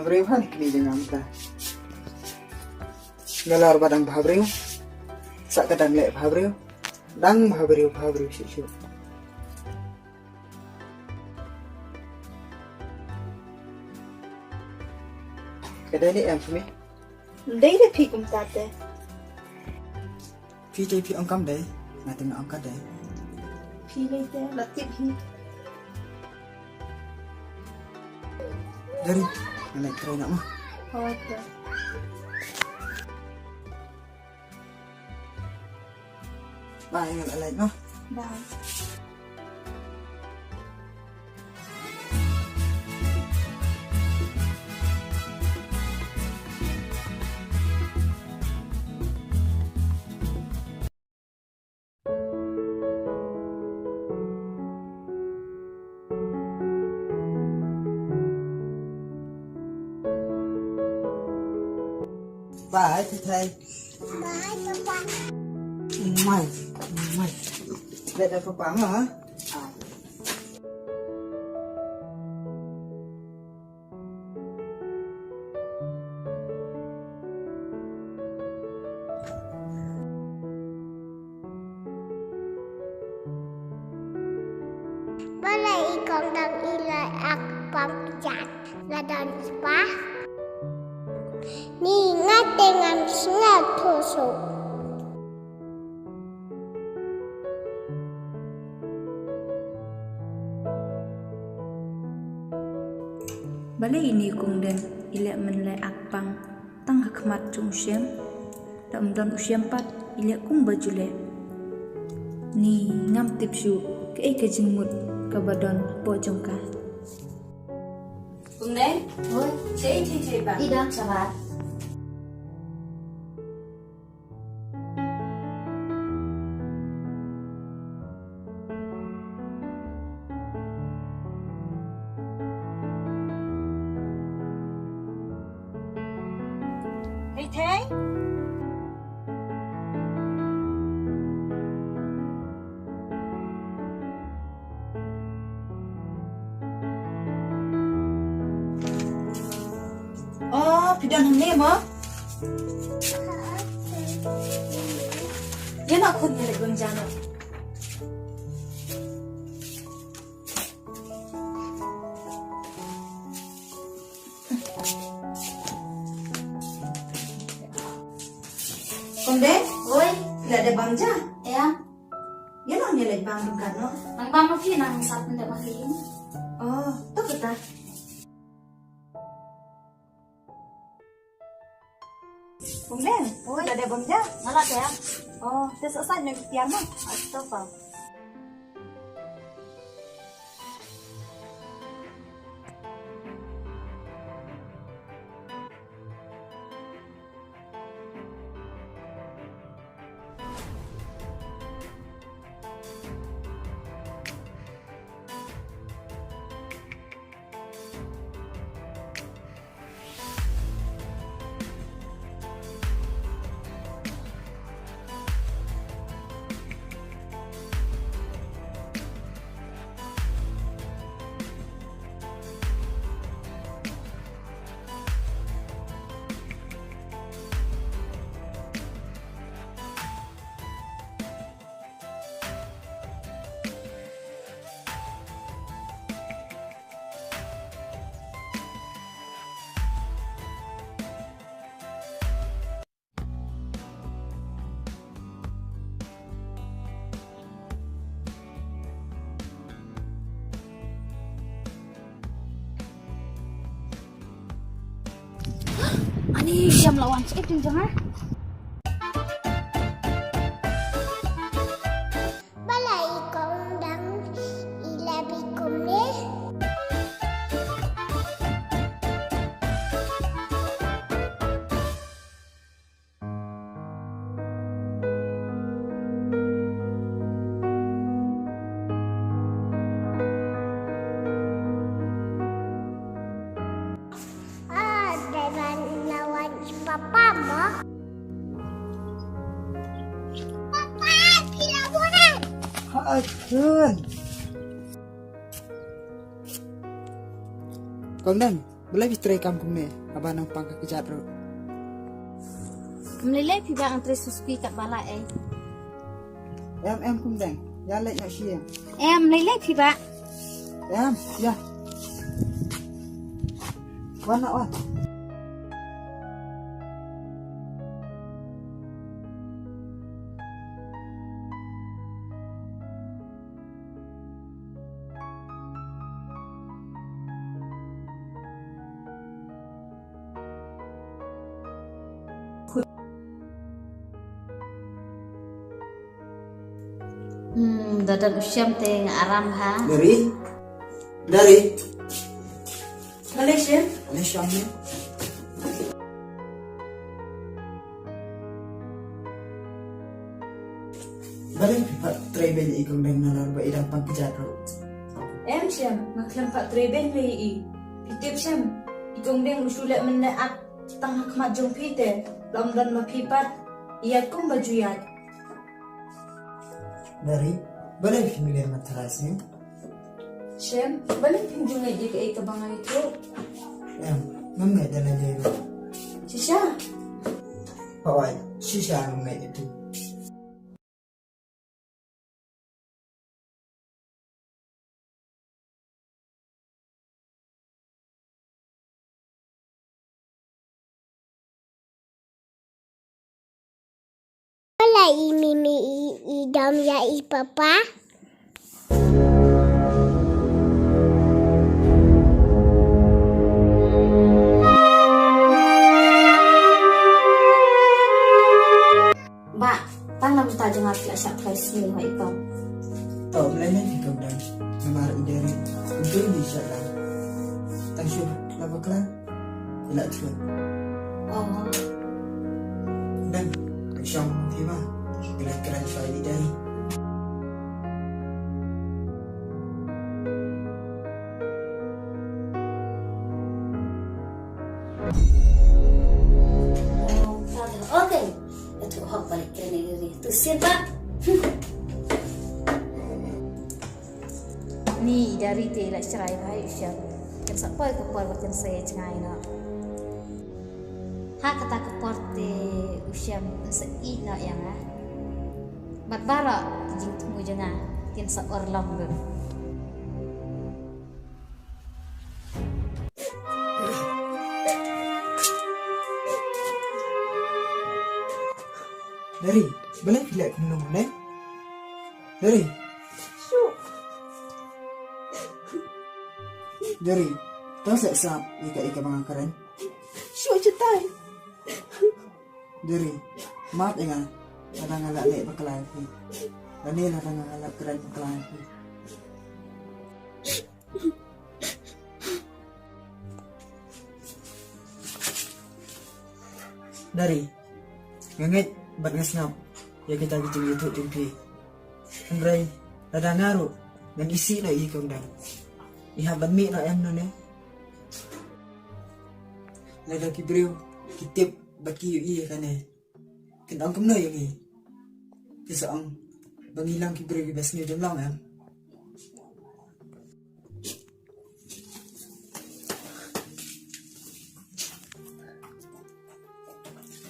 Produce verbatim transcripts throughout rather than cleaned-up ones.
Briew ha ne kmie jong nga mynta. Nalor ba dang bha briew. Sa ka dang leh bha briew. Dang bha briew, bha briew shuh shuh. Ka dei ne em kmie? Dei da phi kumta te. Phi te phi ong kam dei, nga te nga ong ka dei. Phi lei te la tip hi. Dari, nga leit trei noh ma. Hooid te. Bye, nga leit noh. Bye. Bye, Thei Thei. Bye, Papa. Mai, mai. Bye, Papa, ha? Balei i kong dang i leh ak pang jat la don spah? Ni nga te ngan sngew thuh suk. Balei ini kong den i leh men leh ak pang tang ha khmat jong u shem. Da um don u shem pat i leh kumba ju leh. Ni ngam tip shuh kaei ka jingmut kaba don hapoh jong ka. Kong den. Oi. Chei chei chei ba. I dang shabar. Thei Thei. Oh, phi don hangne mo? Ïa ma khun ïa leit bam ja noh. Kong den? Oi. Phi la dep bam ja? Ïa. Ïa nang ïa leit bam ryngkat noh. Nang bam ma phi nang sat nda ma phi. Oh, to kata. Kong den? Oi. Phi la dep bam ja? Nga la dep. Oh, te sa sat nang tiar ma. Ato pa. Ani shem lawan sa acting jong ha. Balei i kong dang i leh bi kumne? Ah, dei ban lawan i papa mo. Papa, phi la buan. Ha, Jun. Kong Nang. Balei phi trei kam kumne haba nang pang ka kjat ruh? Ym lei lei phi ba ngan trei suski kat ba la ei. Em em kum deng. Ïa leit noh shi ïa. Em lei lei phi ba. Em ïa. Wan na wan. Hmm, da don u Shem te nga aram ha. Dari. Dari. Malaysia. Malaysia ni. Balei phi pat trei beiñ ïa i kong deng nalar ba i dang pang kjat ruh? Em Shem, nga khlem pat trei beiñ ïa i. Phi tip Shem, i kong deng u shu leh mynne at tang ha khmat jong phi te, lam don ma phi pat, ïaid kumba ju ïaid. Dari, balei phi mih lem ma tharai snem? Shem, balei phim ju ngeit ïa kaei kaba nga ïathuh? Em, ngam ngeit da lei lei ruh. Shisha? Hooid, shisha ngam ngeit ïa tu. Hola i mimi i, i dom ïa i papa. Bah, tang na bynta jong nga phi la shah phai sngew ha i pap. To, Blei leh phi kong dang. Namar i dei ri. Kumtu i shah dang. Tang shu la bakla. I la chut. Oh. Dang, ka shong phi ma. I la kren shwa i dei. Oh, okay. Atu hok balik kane diri. Tu siapa? Ni dari te la cerai bha ïa u Shem. Kan sa poi ka por ba kan sa ïa jngai noh. Ha kata ka por te u Shem un sa ïeh noh ïa nga. Bad baroh ki jingthmu jong nga kin sa urlong lut. Dari, balei phi leh kumno ne? Dari. Shu. Dari, to sa sap ïa kaei kaba nga kren. Shu, chetai. Dari, map ïa nga. Lada nga la leh bakla ïa phi. Lane lada nga la kren bakla ïa phi. Dari, nga ngeit bad nga sngap ïa kita ki jingïathuh jong phi. Hynrei lada nga ruh ngan isih noh ïa i kong dang. I hap ban mih noh em nane. Lada ki briew ki tip bad ki ïohi ïa kane, kin ong kumno ïa ngi? Ki sa ong ba ngi long ki briew kiba sniew jemlong em?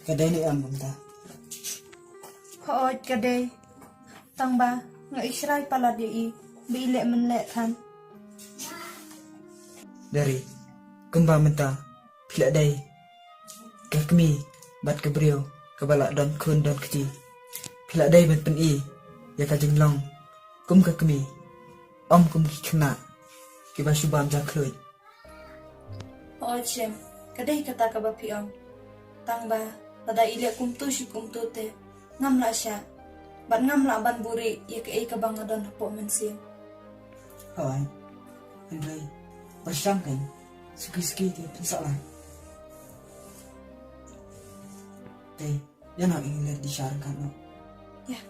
Ka dei ne em kumta? Hooid ka dei. Tang ba nga i shrai palat ïa i ba i leh mynleh than. Dari, kumba mynta phi la dei ka kmie bad ka briew kaba la don khun don kti. Phi la dei ban pyni ïa ka jinglong kum ka kmie, ym kum ki khynnah kiba shu bam ja khluit. Hooid Shem, ka dei kata kaba phi ong. Tang ba lada i leh kumtu shi kumtu te ngam lah shah bad ngam lah ban buhrieh ïa kaei kaba nga don hapoh mynsiem. Hooid. Hynrei pyrshang kein, suki suki te pynsah lang. Te ïa noh, ïa ngi leit di sha ryngkat noh. Ïa.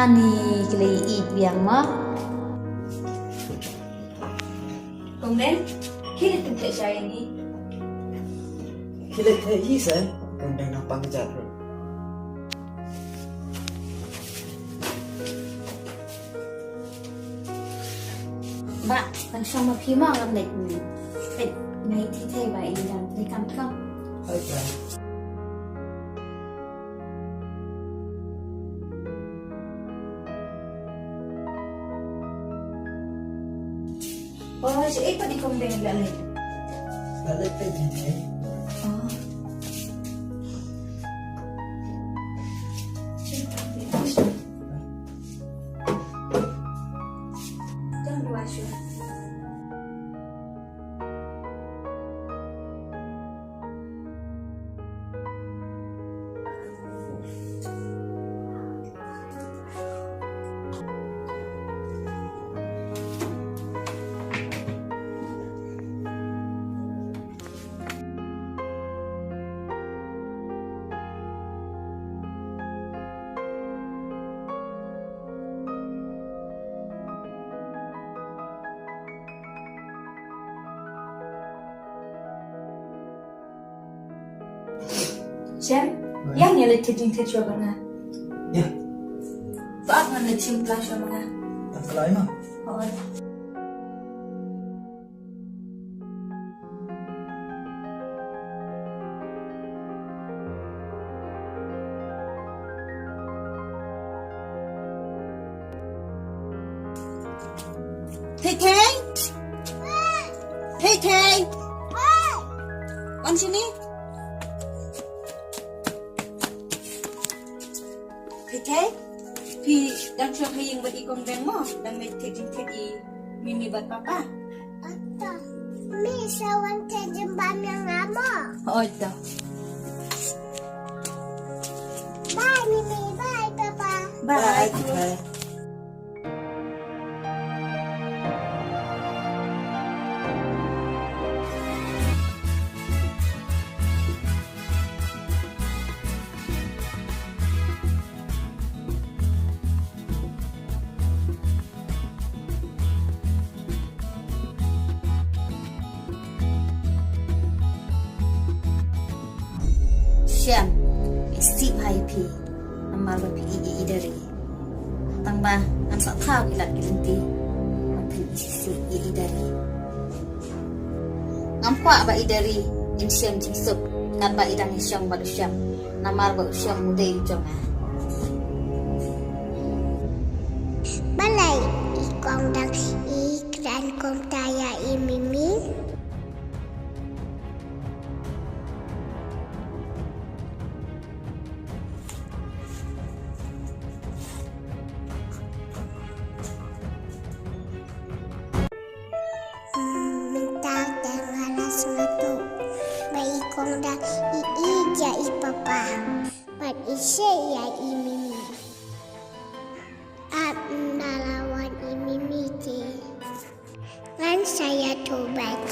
Ani ki la ïeit biang mo. Kong Deng, khie leit pyntheh sha ïa ngi. Leit hi sa, kan dang nang pang jat ruh. Ba, kan shong ma phi ma ngam leit. Leit, ngai thi thei ba in dang leit kam kam. Okay. Oh, shaei pat i kong deng la leit? La leit peit ïa i. Oh. Don't rush. Shem, ïa ngi leit thied jingthied shuwa bad nga. Ïa. To ap ngan leit shim pla shuwa bad nga. Tang pla ma. Hooid. Thei Thei. Thei Thei. Wan shini. Thei Thei. Phi dang shu ha ïing bad i kong deng mo? Dang leit thied jingthied i Mimi bad papa. Ata. Mi sa wan thied jingbam ïa nga mo? Hooid to. Bye Mimi, bye papa. Bye. Bye. Shem, isih bha ïa phi. Namar ba phi ïeit ïa i Dari. Tang ba ngan sa thaw ki lad ki lynti ba phin isih ïa i Dari. Ngam kwah ba i Dari in shem jingsuk katba i dang ïashong bad u Shem. Namar ba u Shem u dei u jong nga. Balei i kong dang i kren kumta ïa i Mimi? Hmm, mynta te nga la sngewthuh ba i kong dang ïeit ïa i papa bad isih ïa i Mimi. Ap, ynda la wan i Mimi te ngan sa ïathuh beit.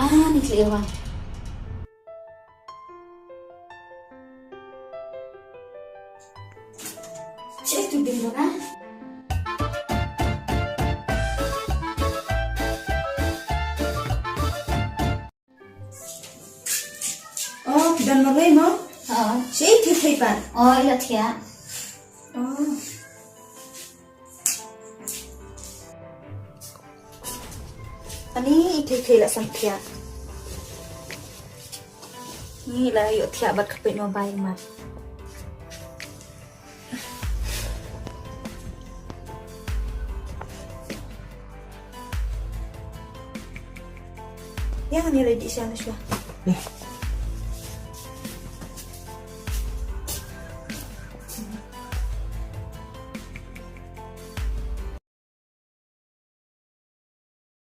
Ah, ni kli wan. Check to be, ah. Oh, Don marwei mo? Ha. Shi thei thei pat. Oh, ila thia. Oh. Ani i thei thei la san thia. Ni la ïoh thia bad ka peit no bai mat. Yang ni ready siang na shwa.